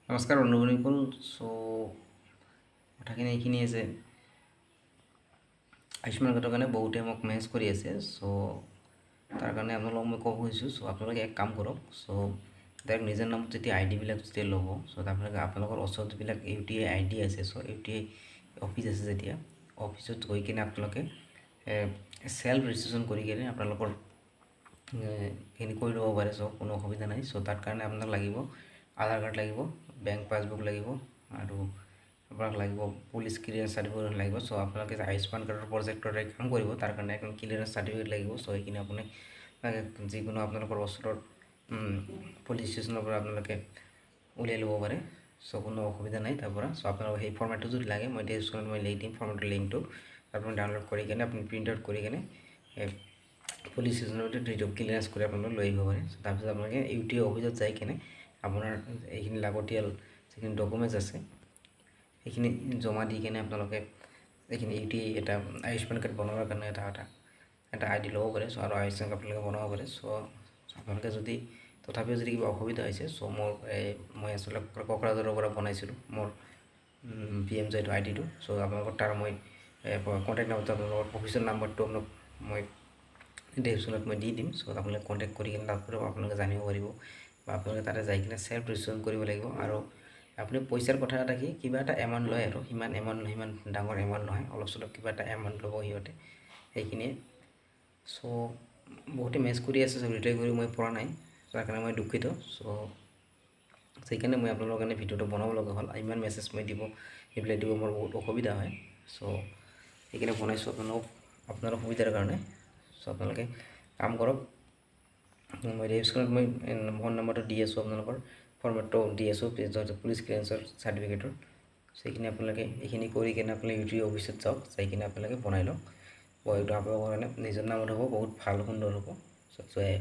নমস্কাৰ বন্ধু বান্ধৱীসকল। চ' কথাখিনি এইখিনিয়ে যে আয়ুষ্মান কাৰ্ডৰ কাৰণে বহুতে মোক মেছেজ কৰি আছে। চ' তাৰ কাৰণে আপোনালোকক মই ক'ব খুজিছোঁ, চ' আপোনালোকে এক কাম কৰক। চ' ডাইৰেক্ট নিজৰ নামত যেতিয়া আই ডিবিলাক যেতিয়া ল'ব, চ' আপোনালোকে আপোনালোকৰ ওচৰত যিবিলাক U T I I D আছে, so' U T I office আছে যেতিয়া, অফিচত গৈ কিনে আপোনালোকে চেল্ফ ৰেজিষ্ট্ৰেশ্যন কৰি কিনে আপোনালোকৰ এইখিনি কৰি ল'ব পাৰে। চ' কোনো অসুবিধা নাই। চ' তাৰ কাৰণে আপোনাক লাগিব আধাৰ কাৰ্ড লাগিব, বেংক পাছবুক লাগিব আৰু আপোনাক লাগিব পুলিচ ক্লিয়াৰেঞ্চ চাৰ্টিফিকেট লাগিব। চ' আপোনালোকে আয়ুষ্মান কাৰ্ডৰ প্ৰজেক্টৰ কাম কৰিব, তাৰ কাৰণে এখন ক্লিয়াৰেঞ্চ চাৰ্টিফিকেট লাগিব। চ' সেইখিনি আপুনি যিকোনো আপোনালোকৰ ওচৰৰ পুলিচ ষ্টেচনৰ পৰা আপোনালোকে উলিয়াই ল'ব পাৰে। চ' কোনো অসুবিধা নাই তাৰ পৰা। চ' আপোনালোকৰ সেই ফৰ্মেটটো যদি লাগে, মই ডেছক্ৰিপশ্যনত মই লিংক দিম, ফৰ্মেটৰ লিংকটো আপুনি ডাউনলোড কৰি কেনে, আপুনি প্ৰিণ্ট আউট কৰি কেনে পুলিচ ষ্টেচনৰ সেইটো ক্লিয়াৰেঞ্চ কৰি আপোনালোকে লৈ আহিব পাৰে। তাৰপিছত আপোনালোকে ইউ টি অফিচত যাই কেনে আপোনাৰ এইখিনি লাগতিয়াল যিখিনি ডকুমেণ্টছ আছে, সেইখিনি জমা দি কেনে আপোনালোকে এইখিনি ইউ টি এটা আয়ুষ্মান কাৰ্ড বনাবৰ কাৰণে এটা আই ডি ল'ব পাৰে। চ' আৰু আয়ুষ্মান কাৰ্ড আপোনালোকে বনাব পাৰে। চ' আপোনালোকে যদি তথাপিও যদি কিবা অসুবিধা হৈছে, চ' মোৰ এই মই আচলতে কোকৰাঝাৰৰ পৰা বনাইছিলোঁ মোৰ পি এম জয়টো আই ডিটো। চ' আপোনালোকৰ তাৰ মই কণ্টেক্ট নাম্বাৰটো, আপোনালোকৰ অফিচৰ নাম্বাৰটো আপোনাক মই ডেছক্ৰিপশ্যনত মই দি দিম। চ' আপোনালোকে কণ্টেক্ট কৰি কিনে তাৰ পৰাও আপোনালোকে জানিব পাৰিব বা আপোনালোকে তাতে যাই কিনে চেল্ফ ৰেজিষ্ট্ৰেশ্যন কৰিব লাগিব। আৰু আপুনি পইচাৰ কথা এটা কি, কিবা এটা এমাউণ্ট লয় আৰু সিমান এমাউণ্ট, সিমান ডাঙৰ এমাউণ্ট নহয়, অলপ চলপ কিবা এটা এমাউণ্ট ল'ব সিহঁতে, সেইখিনিয়ে। চ' বহুতে মেছেজ কৰি আছে, চ' ৰিপ্লাই কৰি মই পৰা নাই, তাৰ কাৰণে মই দুখিত। চ' সেইকাৰণে মই আপোনালোকৰ কাৰণে ভিডিঅ'টো বনাব লগা হ'ল। ইমান মেছেজ মই দিব, ৰিপ্লাই দিব মোৰ বহুত অসুবিধা হয়। চ' সেইকাৰণে বনাইছোঁ আপোনালোক আপোনাৰ সুবিধাৰ কাৰণে। চ' আপোনালোকে কাম কৰক, মই ডেছক্ৰিপশ্যনত মই ফোন নাম্বাৰটো দি আছোঁ, আপোনালোকৰ ফৰ্মেটটো দি আছোঁ পুলিচ ক্লিয়াৰেঞ্চৰ চাৰ্টিফিকেটৰ। সেইখিনি আপোনালোকে এইখিনি কৰি কিনে আপোনালোকে ইউ টি অফিচত যাওক, যাই কিনে আপোনালোকে বনাই লওক। এইটো আপোনালোকৰ কাৰণে নিজৰ নামত হ'ব, বহুত ভাল, সুন্দৰ হ'ব। চ' জয়।